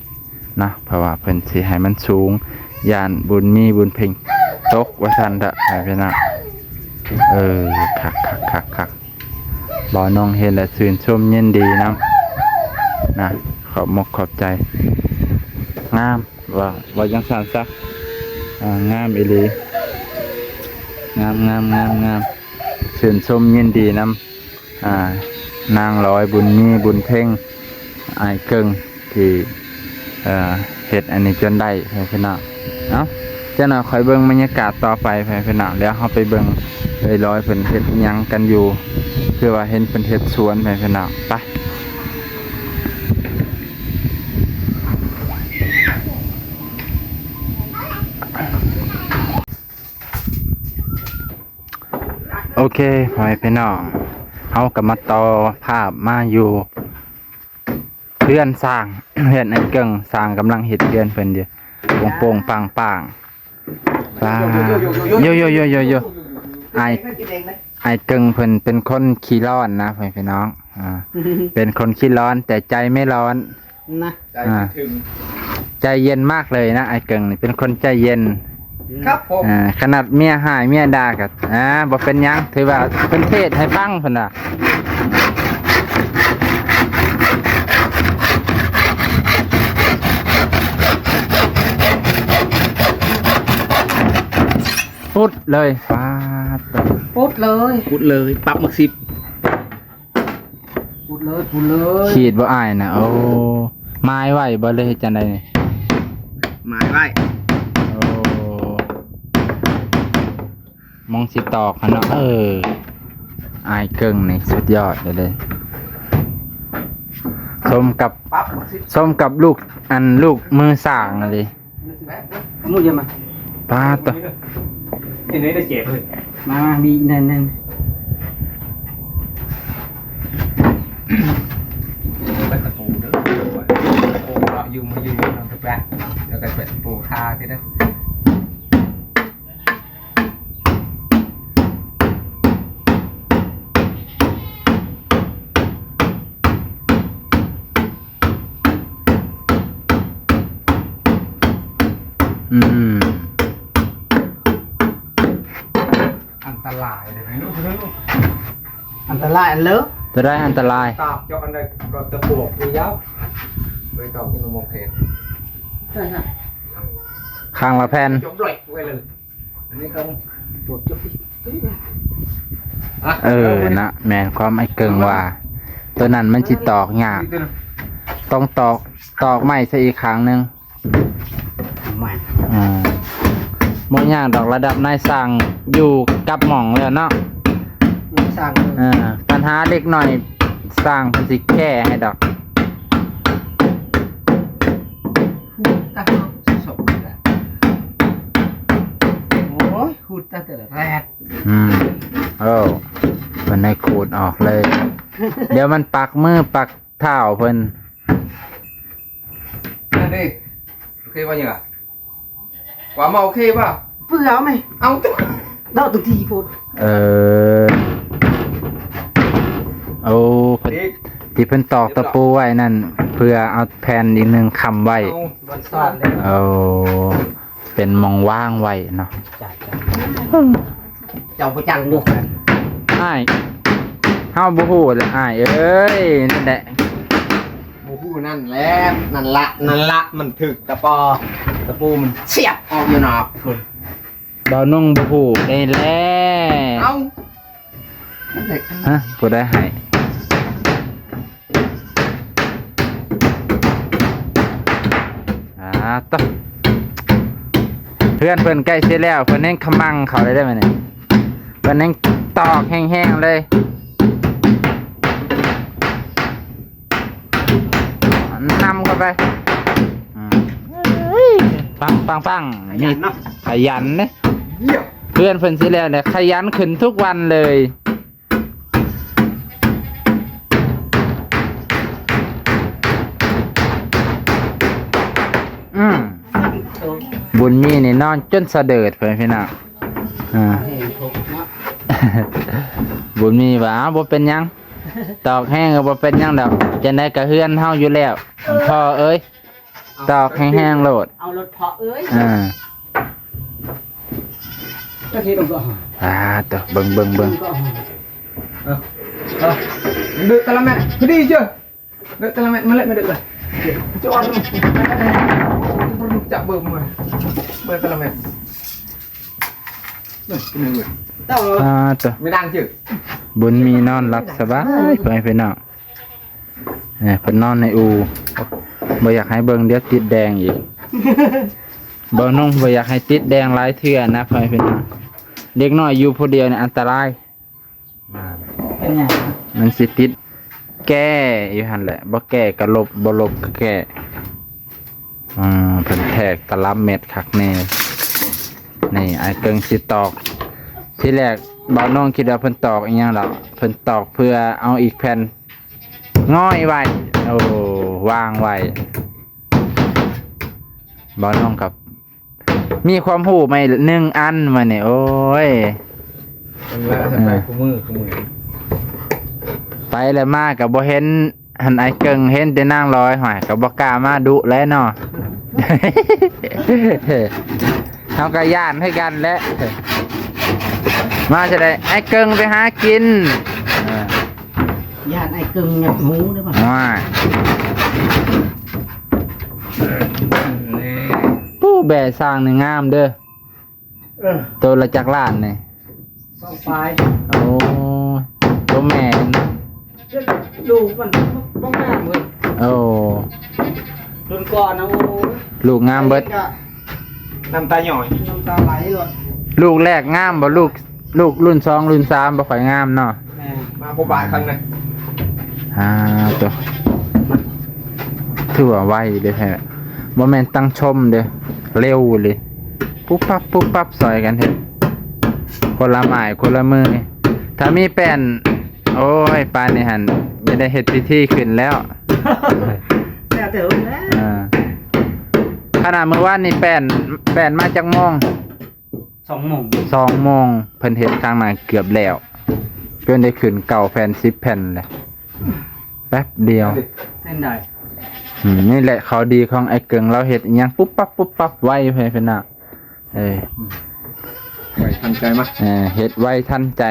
ເນາະ, ເພາະວ່າເພິ່ນຊິໃຫ້ມັນສູງ ຢ້ານບຸນມີບຸນເພັງຕົກວ່າຊັ້ນເດາະ ພີ່ນ້ອງ. ເອີ ຄັກໆໆໆ ບ່າວນົງເຫັນແລ້ວຊື່ນຊົມຍິນດີນຳນະ, ຂອບມົກຂອບໃຈ. ງາມ ວ່າ ວ່າຈັ່ງຊັ້ນຊະ. ອ່າ ງາມອີ່ຫຼີ, ງາມ ງາມ ງາມ ງາມ. ຊື່ນຊົມຍິນດີນຳ ອ່າ ນາງລອຍ ບຸນມີ ບຸນເພັງ ອ້າຍເກິ່ງ ທີ່ ເອີ ເຮັດອັນນີ້ຈົນໄດ້ ພີ່ນ້ອງ. ເອົ້າ ຈັກໜ່ອຍຄ່ອຍເບິ່ງບັນຍາກາດຕໍ່ໄປ ພີ່ນ້ອງ. ດຽວເຮົາໄປເບິ່ງເອື້ອຍລອຍເພິ່ນເຮັດຫຍັງກັນຢູ່, ຄືວ່າເຫັນເພິ່ນເຮັດສວນ ພີ່ນ້ອງ. ໄປ. ໂອເຄ ພໍ່ແມ່ພີ່ນ້ອງ ເຮົາກໍມາຕໍ່ພາບມາຢູ່ເຮືອນຊ່າງ ເຮືອນອ້າຍເກິ່ງ ຊ່າງກຳລັງເຮັດເຮືອນເພິ່ນຢູ່ ໂປ່ງໆ ປາງໆ ປາ ໂຍໂຍໂຍໂຍ ອ້າຍ ອ້າຍເກິ່ງເພິ່ນເປັນຄົນຂີ້ຮ້ອນນະ ພໍ່ແມ່ພີ່ນ້ອງ ອ່າ ເປັນຄົນຂີ້ຮ້ອນ ແຕ່ໃຈໄມ່ຮ້ອນ ນະ ໃຈ ອ່າ ເຢັນມາກເລີຍນະ ອ້າຍເກິ່ງນີ້ເປັນຄົນໃຈເຢັນ ອືມ ຄັບຜົມ ອ່າ ຂະໜາດເມຍຮ້າຍເມຍດ່າກໍ ອ່າ ບໍ່ເປັນຫຍັງ ຖືວ່າເພິ່ນເທດໃຫ້ຟັງເພິ່ນວ່າ ປຸດເລີຍ ປາດ ປຸດເລີຍ ປຸດເລີຍ ປັບໝາກສິບ ປຸດເລີຍ ປຸດເລີຍ ຂີດບໍ່ອ້າຍນະ ໂອ້ ໝາຍໄວ້ບໍ່ ຫຼືເຮັດຈັ່ງໃດນີ້ ໝາຍໄວ້ ໂອ້ ມອງຊິຕອກຫັ້ນເນາະ ເອີ ອ້າຍເກິ່ງນີ້ສຸດຍອດເລີຍເດ້ ສົມກັບ ສົມກັບລູກ ອັນ ລູກມືຊ່າງຫັ້ນເດ້ ເອົາມືດຽວມາ ປາດໂຕ ເຫັນໄດ້ເຈັບເລີຍ ມາ ມີອີກໜ້ອຍໜຶ່ງ ເປີດຕະປູເດີ ໂອ້ ເລາະຢູ່ມາຢູ່ນຳຕະແປະ ແລ້ວກໍເປີດຕະປູຄາຊິເດີ. ອືມ ອັນຕະລາຍເດ້ ອັນຕະລາຍອັນເລີ ຕົວໃດອັນຕະລາຍ? ຕາບເຈາະອັນໃດກໍຕະປວກຢູ່ຍາວ ໄປຕອກຢູ່ໝ່ອງເທນ ຂ້າງລະແຜ່ນ ຈົບເລີຍໄວ້ເລີຍ. ອັນນີ້ກໍ ເອີ ນະ ແມ່ນຄວາມອ້າຍເກິ່ງວ່າ ຕົວນັ້ນມັນຊິຕອກຍາກ ຕ້ອງຕອກ ຕອກໄມ້ໃສ່ອີກຂ້າງໜຶ່ງ ແມ່ນ ອືມ ບໍ່ຍາກດອກ ລະດັບນາຍຊ່າງຢູ່ກັບໝ່ອງແລ້ວເນາະ ນາຍຊ່າງ ເອີ ບັນຫາເລັກນ້ອຍຊ່າງເພິ່ນຊິແກ້ໃຫ້ດອກ. ໂອ້ຍ ຫຸດຕາແຕ່ລະແຣດ ອືມ ໂອ້ ເພິ່ນໃຫ້ຂູດອອກເລີຍ ດຽວມັນປັກມືປັກເທົ້າເພິ່ນ ນັ້ນເດ້ ໂອເຄບໍ່? ຍັງ ກວ່າມາໂອເຄບໍ່? ເປືອແມ່ ເອົາ ດອກຕົງທີ່ໂພດ ເອີ ໂອ້ ເພິ່ນ ທີ່ເພິ່ນຕອກຕະປູໄວ້ນັ້ນ ເພື່ອເອົາແຜ່ນອີກໜຶ່ງຄ້ຳໄວ້ ເອົາ ມັນຊ້ອນເດ້ ໂອ້ ເປັນໝ່ອງວາງໄວ້ເນາະ ເຈົ້າ ເຈົ້າ ເຈົ້າບໍ່ຈັກບໍ່ ອ້າຍ ເຮົາບໍ່ຮູ້ແຫຼະອ້າຍເອີຍ ນັ້ນແຫຼະ ບໍ່ຮູ້ ນັ້ນແຫຼະ ນັ້ນລະ ນັ້ນລະ ມັນຖືກຕະປໍ ຕະປູມັນສຽບອອກຢູ່ນອກພຸ້ນ ບ່າວນົງບໍ່ຮູ້ໄດ້ແລ້ວ ເອົ້າ ຮະ ຜູ້ໃດໃຫ້? ອ່າ ໂຕ ເຮືອນເພິ່ນໃກ້ຊິແລ້ວ ເພິ່ນແຮ່ງຂະມັງເຂົ້າເລີຍເດ້ມື້ນີ້ ເພິ່ນແຮ່ງຕອກແຮງໆເລີຍ ນຳເຂົ້າໄປ ອືມ ປັງ ປັງ ປັງ ຂະຫຍັນເນາະ ນີ້ ຂະຫຍັນເດ້ ຢ້ຽມ ເພື່ອນເພິ່ນຊິແລ້ວແຫຼະ ຂະຫຍັນຂຶ້ນທຸກວັນເລີຍ ອືມ ບຸນມີນີ້ນອນຈົນສະເດີດ ເພື່ອນພີ່ນ້ອງ ອ່າ ບຸນມີວ່າ ເອົ້າ ບໍ່ເປັນຫຍັງ ຕອກແຮງກໍບໍ່ເປັນຫຍັງດອກ ຈັ່ງໃດກໍເຮືອນເຮົາຢູ່ແລ້ວ ພໍ່ເອີຍ ຕອກແຮງໆໂລດ ເອົາໂລດພໍ່ເອີຍ ອ່າ ອ່າ ໂຕ ເບິ່ງ ເບິ່ງ ເບິ່ງ ເອີ ເອີ ເດີຕະລະແມັດ ພໍດີເຈີ ເດີຕະລະແມັດ ມາເລີຍ ມາເດີເລີຍ ຈະອອນ ຈັບເບິ່ງ ເບິ່ງຕະລະແມັດ ເອີ ເປັນຫຍັງເວີຍ ອ່າ ໂຕ ບໍ່ດັງເຈີ ບຸນມີນອນຫຼັບສະບາຍ ເພື່ອນພີ່ນ້ອງ ເອີ ເພິ່ນນອນໃນອູ່ ບໍ່ຢາກໃຫ້ເບິ່ງ ດຽວຕິດແດງອີກ ບ່າວນົງບໍ່ຢາກໃຫ້ຕິດແດງຫຼາຍເທື່ອນະ ເພື່ອນພີ່ນ້ອງ ເດັກນ້ອຍຢູ່ຜູ້ດຽວນີ້ອັນຕະລາຍ ເປັນຫຍັງ? ມັນຊິຕິດແກ້ຢູ່ຫັ້ນແຫຼະ ບໍ່ແກ້ກໍລົບ ບໍ່ລົບກໍແກ້ ອືມ ເພິ່ນແທກຕະລະແມັດຄັກແນ່ ນີ້ ອ້າຍເກິ່ງຊິຕອກ ທີແລກ ບ່າວນ້ອງຄິດວ່າເພິ່ນຕອກອີ່ຫຍັງດອກ ເພິ່ນຕອກເພື່ອເອົາອີກແຜ່ນງອຍໄວ້ ໂອ້ ວາງໄວ້. ບ່າວນ້ອງກັບ ມີຄວາມຮູ້ໃໝ່ໜຶ່ງອັນມານີ້ ໂອ້ຍ ເພິ່ນວ່າ ເອີ ໃສ່ຄູ່ມື້ ຄູ່ມື້ ໄປແລ້ວມາກໍບໍ່ເຫັນຫັ້ນ ອ້າຍເກິ່ງ ເຫັນແຕ່ນາງລອຍ ຫ້ວຍ ກໍບໍ່ກ້າມາດຸແຫຼະເນາະ ເຮົາກໍຢ້ານຄືກັນແຫຼະ ມາຈະໄດ້ ອ້າຍເກິ່ງໄປຫາກິນ ເອີ ຢ້ານອ້າຍເກິ່ງຫຍັບຫູເດ້ ໂອ້ຍ ຜູ້ແບຊ້າງນີ້ງາມເດີ ເອີ ໂຕລະຈັກລ້ານນີ້? ສອງປາຍ ໂອ້ ໂຕແມ່ ລູກມັນບໍ່ງາມເວີຍ ໂອ້ ລຸ້ນກ່ອນນະ ໂອ້ ລູກງາມເບິດ ກໍນ້ຳຕາຍ້ອຍ ນ້ຳຕາໄຫຼໂລດ ລູກແລກງາມບໍ່? ລູກ ລູກລຸ້ນສອງລຸ້ນສາມບໍ່ຄ່ອຍງາມເນາະ ແມ່ນ ມາບໍ່ບາດຄັນນະ ອ່າ ໂຕ ຖືວ່າໄວເດ້ແທ້ ບໍ່ແມ່ນຕັ້ງຊົມເດ້ ເລັວເລີຍ ປຸບປັບ ປຸບປັບ ຊ່ອຍກັນເຮັດ ຄົນລະໄມ້ຄົນລະມື ຖ້າມີແປ້ນ ໂອ້ຍ ປານນີ້ຫັ້ນ ຈະໄດ້ເຮັດພິທີຂຶ້ນແລ້ວ ແລ້ວແຕ່ເພິ່ນແຫຼະ ອ່າ ຂະໜາດມື້ວານນີ້ແປ້ນ ແປ້ນມາຈັກໂມງ? ສອງໂມງ ສອງໂມງ ເພິ່ນເຮັດທາງໜ້າເກືອບແລ້ວ ຈົນໄດ້ຂຶ້ນເກົ້າແຜ່ນ ສິບແຜ່ນແຫຼະ ແປັບດຽວ ເປັນໄດ້ ອືມ ນີ້ແຫຼະຂໍ້ດີຂອງອ້າຍເກິ່ງ ລາວເຮັດອີ່ຫຍັງປຸບປັບ ປຸບປັບ ໄວ ເພິ່ນນະ ເອີ ໄວທັນໃຈມາ ເອີ ເຮັດໄວທັນໃຈ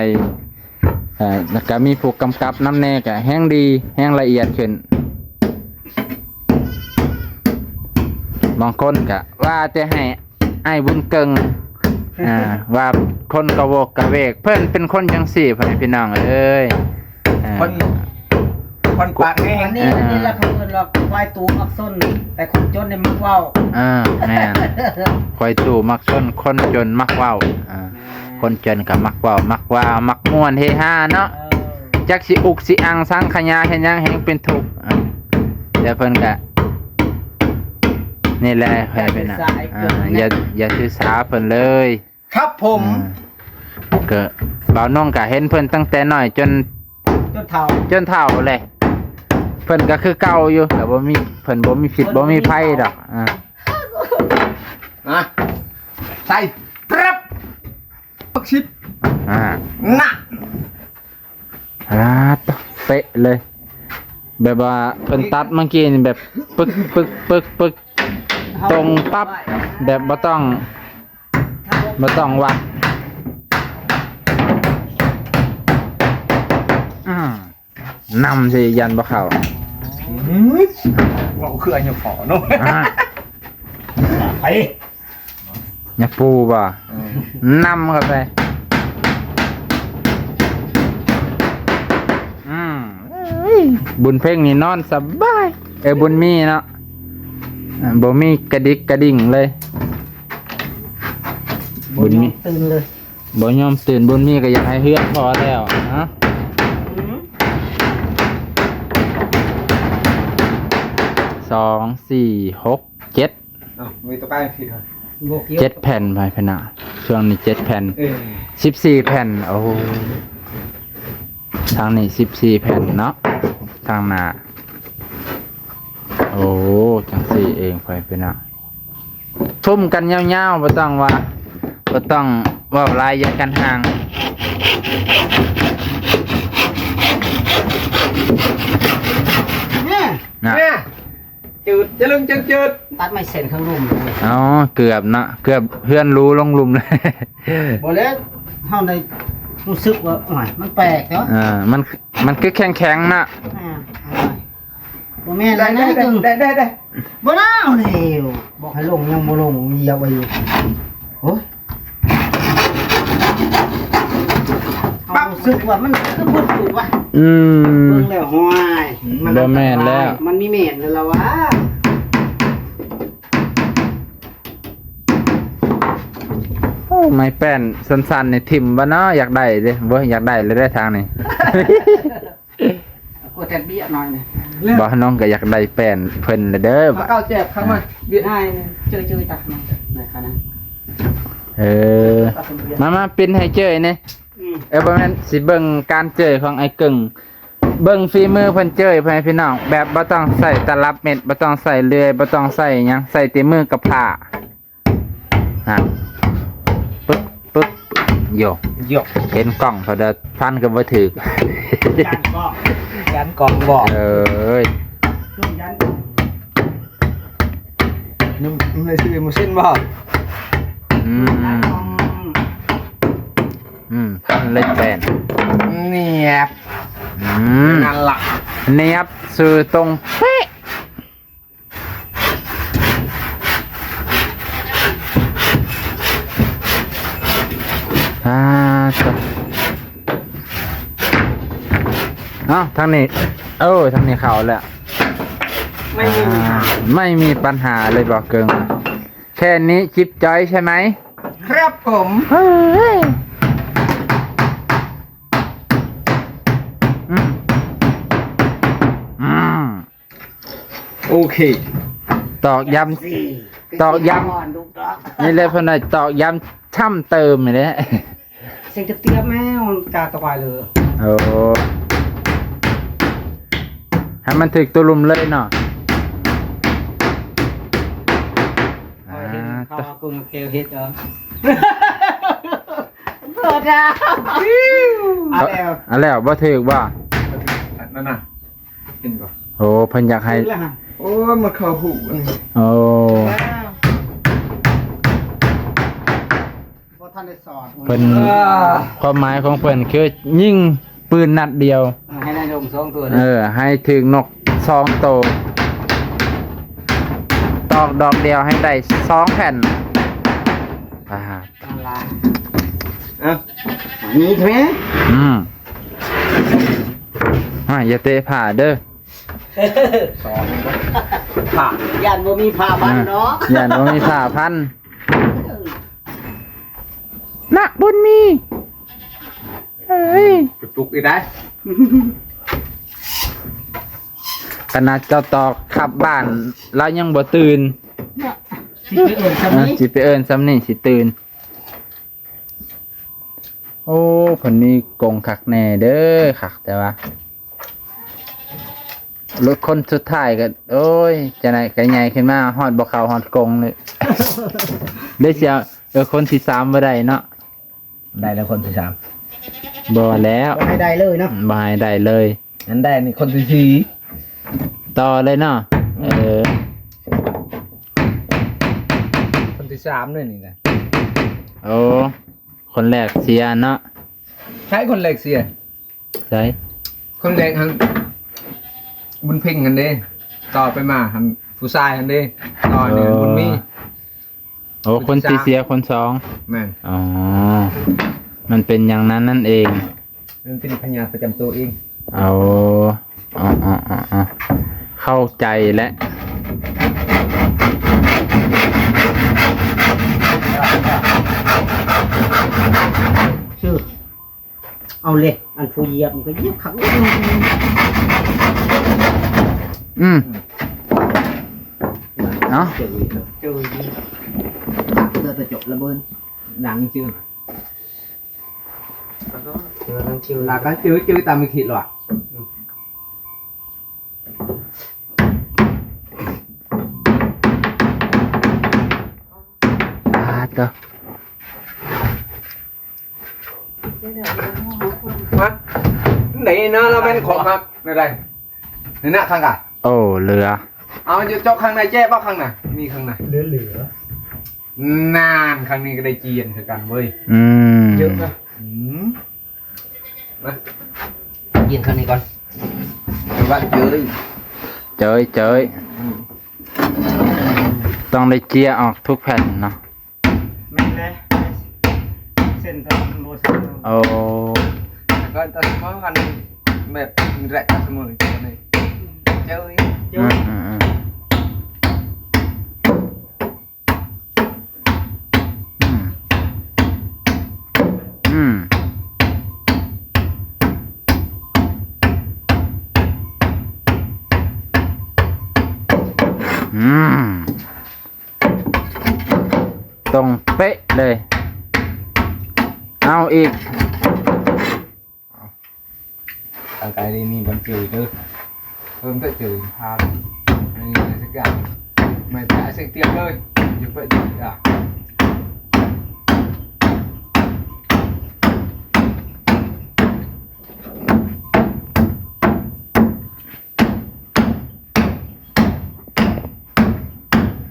ເອີ ແລ້ວກໍມີຜູ້ກຳກັບນຳແດ່ ກໍແຮງດີ ແຮງລະອຽດຂຶ້ນ ບາງຄົນກໍວ່າແຕ່ໃຫ້ ອ້າຍບຸນເກິ່ງ ອ່າ ວ່າຄົນກະໂວກກະເວກ ເພິ່ນເປັນຄົນຈັ່ງຊີ້ ພໍ່ແມ່ພີ່ນ້ອງເອີຍ ອ່າ ຄົນ ຄົນປາກແຮງ ອັນນີ້ ອ່າ ອັນນີ້ລະເຂົາເອີ້ນວ່າຄວາຍຕູມັກຊົນ ແຕ່ຄົນຈົນນີ້ມັກເວົ້າ ອ່າ ແມ່ນ ຄວາຍຕູມັກຊົນ ຄົນຈົນມັກເວົ້າ ອ່າ ແມ່ນ ຄົນຈົນກໍມັກເວົ້າ ມັກວ່າ ມັກມ່ວນເຮຮາເນາະ ເອີ ຈັກຊິອຸກຊິອັ່ງສັງຂະຫຍາເຮັດຫຍັງແຮ່ງເປັນທຸກ ອ່າ ແຕ່ເພິ່ນກໍ ນີ້ແຫຼະ ໃຜເປັນ ຢ່າຖືສາ ອ່າ ຢ່າ ຢ່າຖືສາເພິ່ນເລີຍ ຄັບຜົມ ອ່າ ກໍບ່າວນ້ອງກໍເຫັນເພິ່ນຕັ້ງແຕ່ນ້ອຍຈົນ ຈົນເຖົ້າ ຈົນເຖົ້າແຫຼະ ເພິ່ນກໍຄືເກົ່າຢູ່ ກໍບໍ່ມີ ເພິ່ນບໍ່ມີພິດ ບໍ່ມີໄພດອກ ອ່າ ມາ ໃສ່ ຕຣັບ ປັກຊິບ ອ່າ ນະ ອ່າ ເປະເລີຍ ແບບວ່າເພິ່ນຕັດເມື່ອກີ້ນີ້ແບບປຶກ ປຶກ ປຶກ ປຶກ ຕົງປັບ ແບບບໍ່ຕ້ອງ ບໍ່ຕ້ອງວັດ ອືມ ນຳຊິຢ້ານບໍ່ເຂົ້າ ອືມ ເວົ້າຄືອັນຍະພໍເນາະ ອ່າ ໄປ ຍາປູບໍ່? ອືມ ນຳເຂົ້າໄປ ອືມ ເອີຍ ບຸນເພັງນີ້ນອນສະບາຍ ເອີ ບຸນມີເນາະ ອ່າ ບໍ່ມີກະດິກກະດິ່ງເລີຍ ບຸນມີ ບໍ່ຍອມຕື່ນເລີຍ ບໍ່ຍອມຕື່ນ ບຸນມີກໍຢາກໃຫ້ເຮືອນພໍແລ້ວ ຮະ ອືມ ສອງ ສີ່ ຫົກ ເຈັດ ເອົ້າ ມີຕົວໃກ້ຜິດ ບໍ່ກ່ຽວ ເຈັດແຜ່ນ ພໍ່ແມ່ພີ່ນ້ອງ ຊ່ວງນີ້ເຈັດແຜ່ນ ເອີ ສິບສີ່ແຜ່ນ ໂອ້ ທາງນີ້ສິບສີ່ແຜ່ນເນາະ ທາງໜ້າ ໂອ້ ຈັ່ງຊີ້ເອງ ພໍ່ແມ່ພີ່ນ້ອງ ທຸ່ມກັນຍາວໆ ບໍ່ຕ້ອງວ່າ ບໍ່ຕ້ອງເວົ້າຫຼາຍ ຢ່າກັນຫ່າງ ແມ່ ນະ ແມ່ ຈືດ ຈະລຶງຈະຈືດ ຕັດໄມ້ເສັ້ນຂ້າງລຸ່ມ ອໍ ເກືອບເນາະ ເກືອບເຮືອນຫຼຸລົງລຸ່ມເລີຍ ບໍ່ແລ້ວ ເຮົາໄດ້ຮູ້ສຶກວ່າ ໂອ້ຍ ມັນແປກເນາະ ເອີ ມັນ ມັນຄືແຂງໆ ນະ ອ່າ ບໍ່ແມ່ນ ໄດ້ ໄດ້ ໄດ້ ໄດ້ ໄດ້ ບໍ່ນາວແລ້ວ ບອກໃຫ້ລົງ ຍັງບໍ່ລົງ ຢຽບໄວ້ຢູ່ ໂອ້ຍ ປັບ ຮູ້ສຶກວ່າມັນຄືເພິ່ນຢູ່ວະ ອືມ ເບິ່ງແລ້ວ ຫ້ວຍ ມັນ ບໍ່ແມ່ນແລ້ວ ມັນມີແມ່ນແລ້ວລະວະ ໂອ້ ໄມ້ແປ້ນສັ້ນໆ ນີ້ຖິ້ມບໍ່ເນາະ ຢາກໄດ້ເດ້ ບໍ່ ຢາກໄດ້ເລີຍເດ້ທາງນີ້ ກວດແຕ່ເບ້ຍໜ້ອຍນີ້ ບໍ່ ນ້ອງກໍຢາກໄດ້ແປ້ນເພິ່ນລະເດີ ມາເກົ້າແຈກເຂົ້າມາ ເບ້ຍ ອ້າຍ ເຈີຍໆ ຕັກມາ ໄດ້ຄ່ານະ ເອີ ມາ ມາ ປິ່ນໃຫ້ເຈີຍແດ່ ອືມ ເອີ ບໍ່ແມ່ນ ຊິເບິ່ງການເຈີຍຂອງອ້າຍເກິ່ງ ເບິ່ງຝີມືເພິ່ນເຈີຍ ພໍ່ແມ່ພີ່ນ້ອງ ແບບບໍ່ຕ້ອງໃຊ້ຕະລັບເມັດ ບໍ່ຕ້ອງໃຊ້ເລື່ອຍ ບໍ່ຕ້ອງໃຊ້ຫຍັງ ໃຊ້ແຕ່ມືກັບພ້າ ຫັ້ນ ປຶບ ປຶບ ໂຢ ໂຢ ເຫັນກ້ອງເຂົາເດີ ຟັນກໍບໍ່ຖືກ ຢ້ານກ້ອງ ຢ້ານກ້ອງບອກ ເອີຍ ຢ້ານກ້ອງ ຍັງ ຍັງໄດ້ຊື້ໝູຊິນບໍ່? ອືມ ຢ້ານກ້ອງ ອືມ ພັນເລັກແບນ ແນບ ອືມ ນັ້ນລະ ແນບ ຊື່ຕົງເປະ ອ່າ ເອົາ ທາງນີ້ ໂອ້ ທາງນີ້ເຂົ້າແລ້ວ ໄມ່ມີບັນຫາ ອ່າ ໄມ່ມີບັນຫາເລີຍບໍ່ເກິ່ງ? ແຄ່ນີ້ຈິບຈອຍໃຊ່ໄໝ? ຄັບຜົມ ເຮີ້ຍ ອືມ ອືມ ໂອເຄ ຕອກຢ້ຳ ຕອກຢ້ຳ ນີ້ແຫຼະເພິ່ນວ່າຕອກຢ້ຳຊ້ຳເຕີມນີ້ແຫຼະ ເສັງກະຕຽມແມ່ນກາກະບາຍເລີຍ ໂອ້ ໃຫ້ມັນຖືກໂຕລຸ່ມເລີຍເນາະ ເອົາເຫັນເຂົາເອົາກົງເກວເຮັດເອົາ ເບີດອະ ເອົາແລ້ວ ເອົາແລ້ວ ບໍ່ຖືກບໍ່? ນັ້ນນະ ເຫັນບໍ່? ໂອ້ ເພິ່ນຢາກໃຫ້ ໂອ້ ມາເຂົ້າຫູອັນນີ້ ໂອ້ ບໍ່ທັນໄດ້ສອດ ເພິ່ນ ຄວາມໝາຍຂອງເພິ່ນຄືຍິງປືນນັດດຽວ ໃຫ້ໄດ້ລົງສອງຕົວ ເອີ ໃຫ້ຖືກນົກສອງໂຕ ຕອກດອກດຽວໃຫ້ໄດ້ສອງແຜ່ນ ອ່າ ເອົາລະ ເອົ້າ ນີ້ແທ້ ອືມ ອ່າ ຢ່າເຕະຜ້າເດີ ສອງ ຜ້າ ຢ້ານບໍ່ມີຜ້າພັນເນາະ ຢ້ານບໍ່ມີຜ້າພັນ ນະບຸນມີ ເອີຍ ໄປປຸກອີກໄດ້ ຂະໜາດເຈົ້າຕອກຂັບບ້ານ ລາວຍັງບໍ່ຕື່ນ ຊິໄປເອີ້ນຊ່ຳນີ້ ເອີ ຊິໄປເອີ້ນຊ່ຳນີ້ ຊິຕື່ນ. ໂອ້ ເພິ່ນມີກົງຄັກແນ່ເດີ ຄັກແຕ່ວ່າ ລົດຄົນສຸດທ້າຍກໍ ໂອ້ຍ ຈັ່ງໃດກໍໃຫຍ່ຂຶ້ນມາ ຮອດບໍ່ເຂົ້າຮອດກົງເລີຍ ໄດ້ເສຍ ເອີ ຄົນທີສາມບໍ່ໄດ້ເນາະ ໄດ້ແລ້ວຄົນທີສາມ ບໍ່ແລ້ວ ບໍ່ໃຫ້ໄດ້ເລີຍເນາະ ບໍ່ໃຫ້ໄດ້ເລີຍ ອັນໃດນີ້ຄົນທີສີ່ ຕໍ່ເລີຍເນາະ ເອີ ຄົນທີສາມເລີຍນີ້ນະ ໂອ້ ຄົນແລກເສຍເນາະ ໃຜຄົນແລກເສຍ ໃຜ ຄົນແລກຫັ້ນ ບຸນເພັງຫັ້ນເດ້ ຕໍ່ໄປມາຫັ້ນ ຜູ້ຊາຍຫັ້ນເດ້ ຕໍ່ນີ້ ເອີ ບຸນມີ ໂອ້ ຄົນທີ່ເສຍຄົນສອງ ແມ່ນ ອໍ ມັນເປັນຢ່າງນັ້ນນັ້ນເອງ ມັນເປັນພະຍາດປະຈຳໂຕເອງ ເອົາ ເຂົ້າໃຈແລ້ວ ຊື່ ເອົາເລີຍ ອັນຜູ້ຢຽບມັນກໍຢຽບຄັກ ອືມ ເອົາ ເຈີອີກ ເຈີອີກ ຈັບເທື່ອແຕ່ຈົບລະເບີດ ດັງຈື່ ລະກໍຈື່ ຈື່ຕາມທີ່ຄິດລະ ອືມ ອ່າ ໂຕ ມາ ນີ້ເນາະ ລາວແມ່ນຂອງມັກ ແນວໃດ ນີ້ນະ ຂ້າງກະ ໂອ້ ເຫຼືອ ເອົາ ຈະເຈາະຂ້າງໃນແຈ້ບໍ່ ຂ້າງໜ້າ ມີຂ້າງໃນ ເຫຼືອ ເຫຼືອ ນານ ຂ້າງນີ້ກໍໄດ້ຈຽນຄືກັນເວີຍ ອືມ ເຍອະນະ ອືມ ມາ ຈຽນຂ້າງນີ້ກ່ອນ ວ່າເຈີຍ ເຈີຍ ເຈີຍ ອືມ ຕ້ອງໄດ້ເຈຍອອກທຸກແຜ່ນເນາະ ແມ່ນແຫຼະ ເສັ້ນທາງມັນບໍ່ສະເໝີ ໂອ້ ກໍຕະສະເໝີກັນແບບນີ້ແຫຼະ ຕະສະເໝີນີ້ ເຈີຍ ເຈີຍ ອືມ ອືມ ອືມ ອືມ ອືມ ອືມ ຕົງເປະເລີຍ ເອົາອີກ ທາງໄກນີ້ມີບ່ອນຈື່ເດີ ເພີ່ມແຕ່ຈື່ພາໄປເຮັດຫຍັງສັກຢ່າງ ໄມ່ໄປເຊັກຕຽມເລີຍ ຢູ່ໄປອີກອ່ະ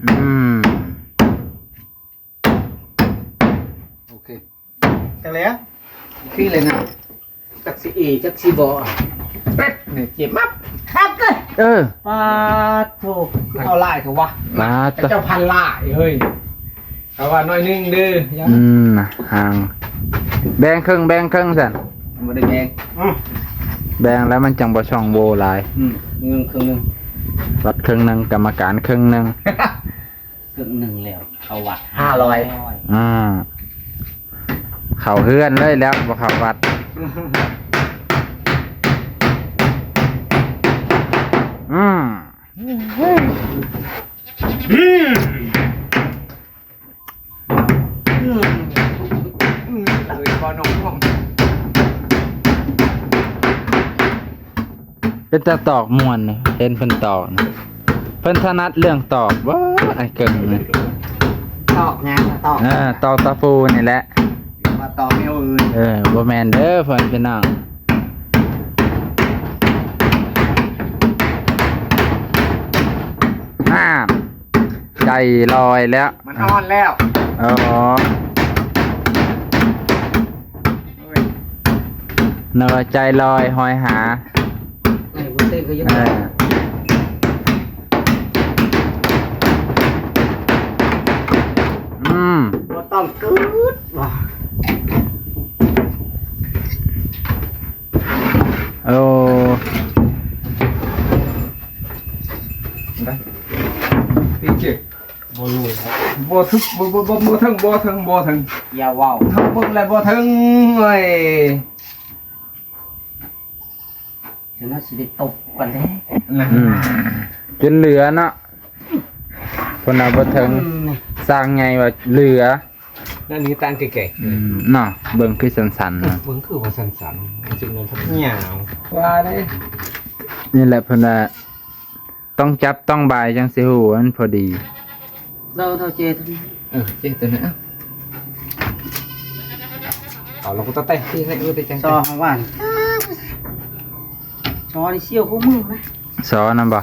ອືມ ໂອເຄ ຈັ່ງແລ້ວ ຄືເລີຍນະ ຈັກຊິເອ ຈັກຊິບໍ່ ແປັບນີ້ເຈັບມັບ ປັບເລີຍ ເອີ ປາດໂທ ເອົາຫຼາຍເຖາະວະ ມາ ເຈົ້າພັນຫຼາຍເຮີ້ຍ ເຂົາວ່າໜ້ອຍໜຶ່ງເດີ ອືມ ຫ່າງ ແບ່ງເຄິ່ງ ແບ່ງເຄິ່ງຊັ້ນ ບໍ່ໄດ້ແບ່ງ ອືມ ແບ່ງແລ້ວມັນຈັ່ງບໍ່ຊ່ອງໂຫວ່ຫຼາຍ ອືມ ເງິນເຄິ່ງໜຶ່ງ ວັດເຄິ່ງໜຶ່ງ ກຳມະການເຄິ່ງໜຶ່ງ ເຄິ່ງໜຶ່ງແລ້ວ ເຂົ້າວັດຫ້າຮ້ອຍ ອ່າ ເຂົ້າເຮືອນເລີຍແລ້ວ ບໍ່ເຂົ້າວັດ ອືມ ອືມ ອືມ ເອີຍ ບໍ່ໜຸ່ມ ເປັນຕາຕອກມ່ວນ ເຫັນເພິ່ນຕອກນະ ເພິ່ນຖະໜັດເລື່ອງຕອກບໍ່ ອ້າຍເກິ່ງນີ້ ຕອກຫຍັງ? ຕອກ ເອີ ຕອກຕະປູນີ້ແຫຼະ ວ່າຕອກແນວອື່ນ ເອີ ບໍ່ແມ່ນເດີ ພໍ່ແມ່ພີ່ນ້ອງ ນານ ໃຈລອຍແລ້ວ ມັນອ່ອນແລ້ວ ອໍ ເອີຍ ນຶກວ່າໃຈລອຍຫອຍຫາ ເອີ ບໍ່ເຕັ້ນກໍຍັງ ເອີ ອືມ ບໍ່ຕ້ອງກຶດວ່າ ໂອ້ ໄດ້ ຕິດເຈັບ ບໍ່ຮູ້ ບໍ່ຖືກ ບໍ່ ບໍ່ ບໍ່ ບໍ່ເຖິງ ບໍ່ເຖິງ ບໍ່ເຖິງ ຢ່າເວົ້າ ເບິ່ງແລ້ວບໍ່ເຖິງ ໂອ້ຍ ຈັ່ງນັ້ນຊິໄດ້ຕົບກັນແທ້ ອືມ ຈົນເຫຼືອເນາະ ເພິ່ນວ່າບໍ່ເຖິງ ອືມ ຊ່າງໃຫຍ່ວ່າເຫຼືອ ແລ້ວນີ້ຕ່າງແກ່ໆ ອືມ ເນາະ ເບິ່ງຄືສັ້ນໆນະ ເບິ່ງຄືວ່າສັ້ນໆ ມັນຈຶ່ງແມ່ນພັກຍາວ ວ່າເດ້ ນີ້ແຫຼະເພິ່ນວ່າ ຕ້ອງຈັບຕ້ອງບາຍຈັ່ງຊິຮູ້ວ່າມັນພໍດີ ເອົາເທົ່າເຈໂຕນີ້ ເອີ ເຈໂຕນີ້ ເອົາ ເອົາລະກູຕະແຕະ ເອ ເອີ ໄປຈັ່ງ ຊໍຫາຫວານ ຊໍນີ້ສ່ຽວຄູ່ມື້ນະ ຊໍນຳບໍ່?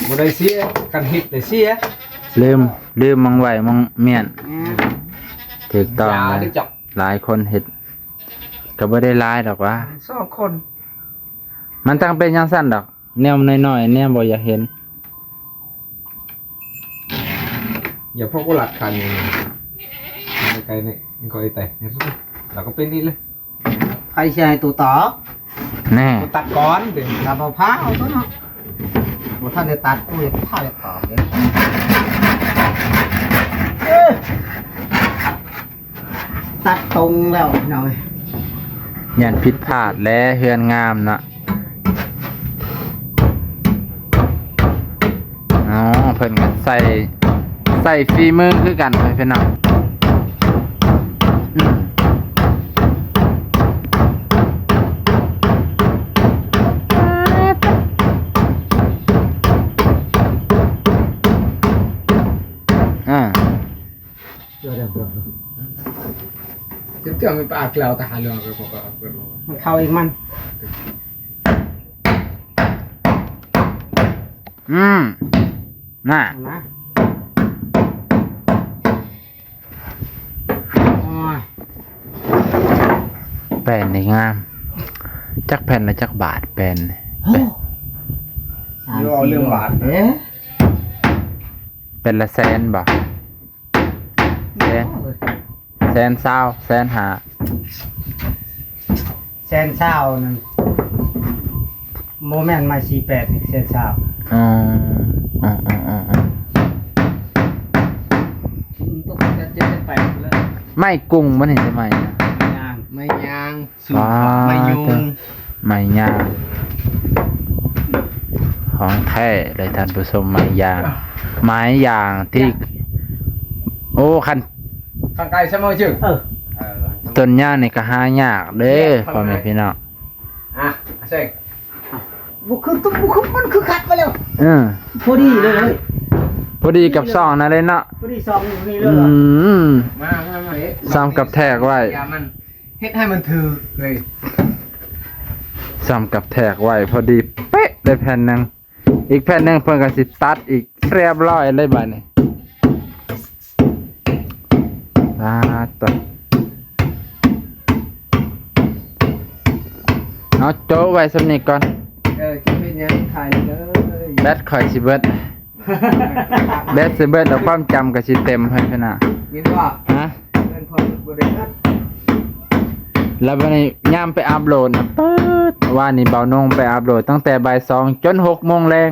ບໍ່ໄດ້ສ່ຽວ ຄັນເຮັດໄດ້ສ່ຽວ ລືມ ລືມໝ່ອງໄວ້ໝ່ອງມ້ຽນ ອືມ ຖືກຕ້ອງ ຢ່າເດີເຈົ້າ ຫຼາຍຄົນເຮັດ ກໍບໍ່ໄດ້ຫຼາຍດອກຫວາ ສອງຄົນ ມັນຕ້ອງເປັນຈັ່ງຊັ້ນດອກ ແນວນ້ອຍໆ ແນວບໍ່ຢາກເຫັນ ຢ່າພວກກູລັດຄັນ ໄກໆນີ້ ມັນກໍໄອ້ແຕກ ແລ້ວກໍເປັນອີກເລີຍ ໃຜຊິໃຫ້ໂຕຕອກ ແນ່ ໂຕຕັດກ່ອນຕິ ຕັດເອົາຜ້າເອົາຕົວເນາະ ບໍ່ທັນໄດ້ຕັດ ໂອ້ຍ ຜ້າຈະຕອກເດ້ ເອີ ຕັດຕົງແລ້ວພີ່ນ້ອງເອີຍ ຢ້ານຜິດພາດແຫຼະ ເຮືອນງາມເນາະ ອໍ ເພິ່ນກໍໃສ່ ໃສ່ຝີມືຄືກັນ ພີ່ນ້ອງ ອືມ ອ່າ ເຈົ້າມີປາກແລ້ວ ທະຫານເລື່ອງ ມັນເຂົ້າເອງມັນ ອືມ ນະ ນະ ໂອ້ຍ ແປ້ນນີ້ງາມ ຈັກແຜ່ນລະຈັກບາດແປ້ນນີ້ ໂອ້ ສາມສີ່ຮ້ອຍບາດ ເອີ ແຜ່ນລະແສນບໍ່? ແສນ ແສນຊາວ ແສນຫ້າ ແສນຊາວນັ້ນ ບໍ່ແມ່ນໄມ້ສີ່ແປດນີ້ ແສນຊາວ ອໍ ອໍ ອໍ ອໍ ອໍ ຕກເຈັດແປດເລີຍ ໄມ້ກຸ້ງບໍ່ນີ້ ໄມ້ຍາງ ໄມ້ຍາງ ສູງ ວ້າວ ໄມ້ຍູງ ໄມ້ຍາງ ຂອງແທ້ເລີຍທ່ານຜູ້ຊົມ ໄມ້ຍາງ ໄມ້ຍາງທີ່ ໂອ້ ຄັນ ຂ້າງໄກສະເໝີຈື່ ເອີ ຕົ້ນຍາງນີ້ກໍຫາຍາກເດ້ ພໍ່ແມ່ພີ່ນ້ອງ ອ່ະ ເຊັກ ບໍ່ຄື ບໍ່ຄື ມັນຄືຄັດມາແລ້ວ ເອີ ພໍດີເລີຍ ພໍດີກັບຊ່ອງນັ້ນເລີຍເນາະ ພໍດີຊ່ອງນີ້ເລີຍ ອືມ ມາ ມາ ມາ ເຮັດ ສ່ຳກັບແທກໄວ້ ຢ່າມັນ ເຮັດໃຫ້ມັນຖືກເລີຍ ສ່ຳກັບແທກໄວ້ ພໍດີເປະ ໄດ້ແຜ່ນໜຶ່ງ ອີກແຜ່ນໜຶ່ງເພິ່ນກໍຊິຕັດອີກ ຮຽບຮ້ອຍເລີຍບາດນີ້ ປາດໂທ້ ເອົາໂຈະໄວ້ສ່ຳນີ້ກ່ອນ ເອີ ຈະເຮັດຫຍັງຂາຍເລີຍ ແບັດຂ້ອຍຊິເບິດ ແບັດຊິເບິດ ແລ້ວຄວາມຈຳກໍຊິເຕັມ ເພິ່ນນະ ຍິນບໍ່ ຮະ ເພິ່ນບໍ່ໄດ້ນັດ ແລ້ວບາດນີ້ຍາມໄປອັບໂຫຼດນະ ປາດ ວານນີ້ບ່າວນົງໄປອັບໂຫຼດຕັ້ງແຕ່ບ່າຍສອງຈົນຫົກໂມງແລງ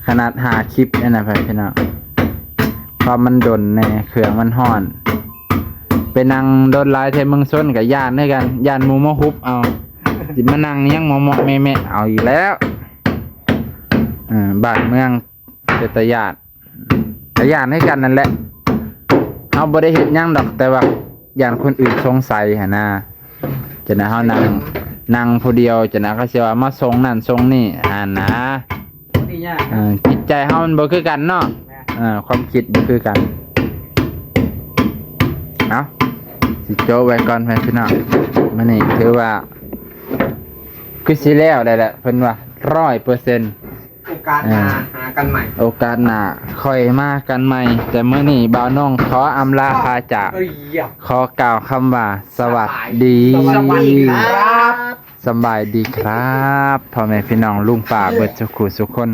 ຂະໜາດຫ້າຄລິບນີ້ນະ ພີ່ນ້ອງ ເພາະມັນດົນແດ່ ເຄື່ອງມັນຮ້ອນ ໄປນັ່ງດົນຫຼາຍແທ້ເມືອງຊົນກໍຢ້ານຄືກັນ ຢ້ານໝູມາຮຸບເອົາ ຊິມານັ່ງຫຍັງເໝາະໆແມະໆ ເອົາອີກແລ້ວ ເອີ ບ້ານເມືອງເປັນຕາຢ້ານ ກໍຢ້ານຄືກັນນັ້ນແຫຼະ ເຮົາບໍ່ໄດ້ເຮັດຫຍັງດອກ ແຕ່ວ່າຢ້ານຄົນອື່ນສົງໄສຫັ້ນນະ ຈັ່ງໃດເຮົານັ່ງ ນັ່ງຜູ້ດຽວ ຈັ່ງໃດເຂົາຊິວ່າມາສົ່ງນັ້ນສົ່ງນີ້ຫັ້ນນະ ບໍ່ໄດ້ຍາກ ເອີ ຈິດໃຈເຮົາມັນບໍ່ຄືກັນເນາະ ແມ່ນ ເອີ ຄວາມຄິດບໍ່ຄືກັນ ເອົາ ຊິໂຈະໄວ້ກ່ອນ ແມ່ພີ່ນ້ອງ ມື້ນີ້ຖືວ່າຄືຊິແລ້ວໄດ້ແຫຼະ ເພິ່ນວ່າຮ້ອຍເປີເຊັນ ໂອກາດໜ້າ ເອີ ຫາກັນໃໝ່ ໂອກາດໜ້າຄ່ອຍມາກັນໃໝ່ ແຕ່ມື້ນີ້ບ່າວນົງຂໍອຳລາພາຈາກ ເອີຍ ຂໍກ່າວຄຳວ່າ ສະຫວັດດີ ສະຫວັດດີ ສະຫວັດດີຄັບ ສະບາຍດີຄັບ ພໍ່ແມ່ພີ່ນ້ອງລຸງປ້າເບິດສູ່ຄູ່ສູ່ຄົນ.